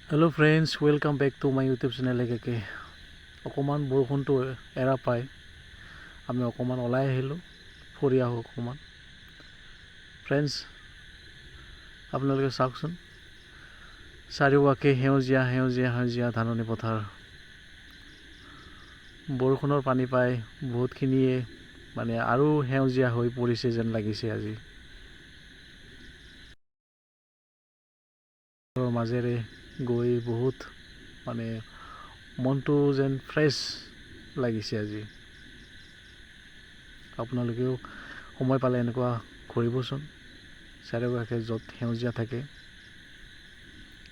Hello friends, welcome back to my YouTube channel. একে অকণমান বৰষুণটো এৰা পাই আমি অকণমান ওলাই আহিলোঁ, ফুৰি আহোঁ অকণমান। ফ্ৰেণ্ডছ, আপোনালোকে চাওকচোন, চাৰিওকাষে সেউজীয়া সেউজীয়া সেউজীয়া ধাননি পথাৰ। বৰষুণৰ পানী পাই বহুতখিনিয়ে মানে আৰু সেউজীয়া হৈ পৰিছে যেন লাগিছে আজি। মাজেৰে গৈ বহুত মানে মনটো যেন ফ্ৰেছ লাগিছে আজি। আপোনালোকেও সময় পালে এনেকুৱা ঘূৰিবচোন, চাৰিওকাষে য'ত সেউজীয়া থাকে।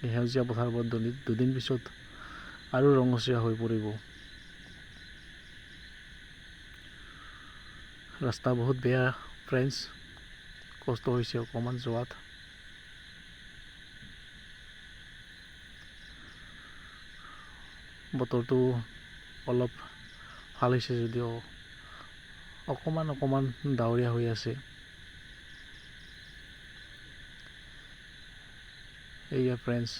এই সেউজীয়া পথাৰবোৰ দুদিন পিছত আৰু ৰঙচুৱা হৈ পৰিব। ৰাস্তা বহুত বেয়া ফ্ৰেণ্ডছ, কষ্ট হৈছে অকণমান যোৱাত। বতৰটো অলপ ভাল হৈছে যদিও অকণমান অকণমান ডাৱৰীয়া হৈ আছে। এইয়া ফ্ৰেণ্ডছ,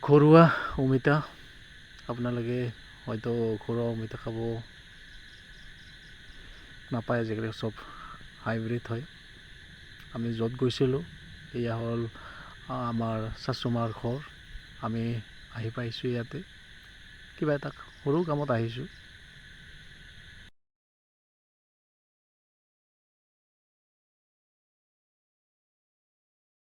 ঘৰুৱা অমিতা। আপোনালোকে হয়তো ঘৰুৱা অমিতা খাব নাপায়, আজিকালি চব হাইব্ৰীড হয়। আমি য'ত গৈছিলোঁ, এয়া হ'ল আমাৰ চাচুমাৰ ঘৰ। আমি আহি পাইছোঁ ইয়াতে, কিবা এটা সৰু কামত আহিছোঁ।